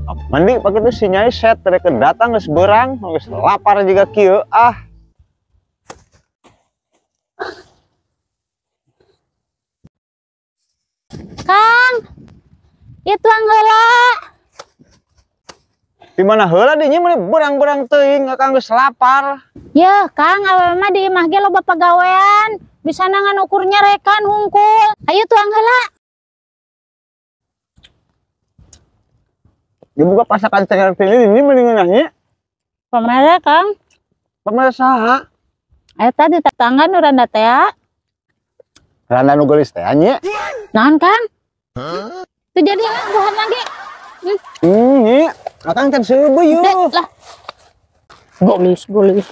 Mandi pakai itu si Nyai set rek datang geus beurang, geus lapar juga kieu ah. Kang, ieu tuang heula. Di mana heula di nya meuni beurang-beurang teuing akang geus lapar. Yeuh, Kang, awewe mah di imah ge loba pagawean, bisa ngan ukur nyarekan hungkul. Ayo tuang heula. Dibuka pasakan ceker pilih ini mendingan nanya. Pamere, Kang. Pamere saha? Eta di tetangga nu randa teh. Randa nu geulis teh nya. Naon, Kang? Teu jadi buhan lagi. Nya. Akang can seubeuh yeuh. Lah. Geulis, geulis.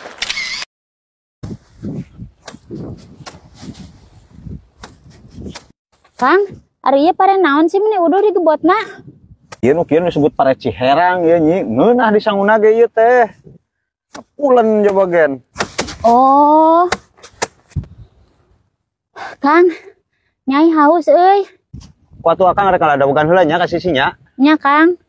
Kang, ari ieu pare naon sih meni uduh digebotna? Ieu nu kieu disebut pare ciherang ieu nyi, ngeunah di sanguna ge ieu teh. Pulen coba gen. Oh. Kang, Nyai haus euy. Ku atuh akang rek kaladawegan heula nya ka sisinya. Nya, Kang.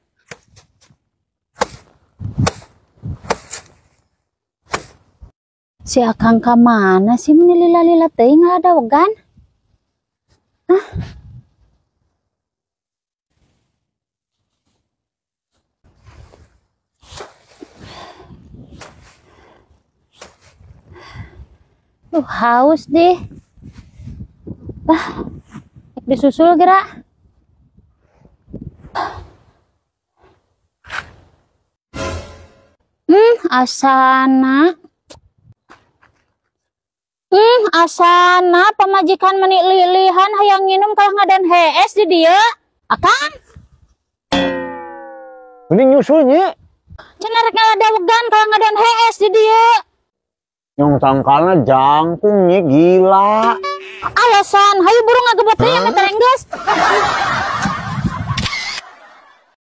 Si akang ka mana sih meni lila-lila teuing ngaladawegan? Hah? Haus deh. Lah, disusul gerak. Asana. Asana pamajikan meni lilihan hayang nginum kalah ngadan hees di dieu. Akang. Mending nyusul nya. Cenah rek ngadawegan kalah ngadan hees di dieu. Yang tangkalnya jangkung nya gila. Alasan, hayu buru ngagebot teh nya terenggeus.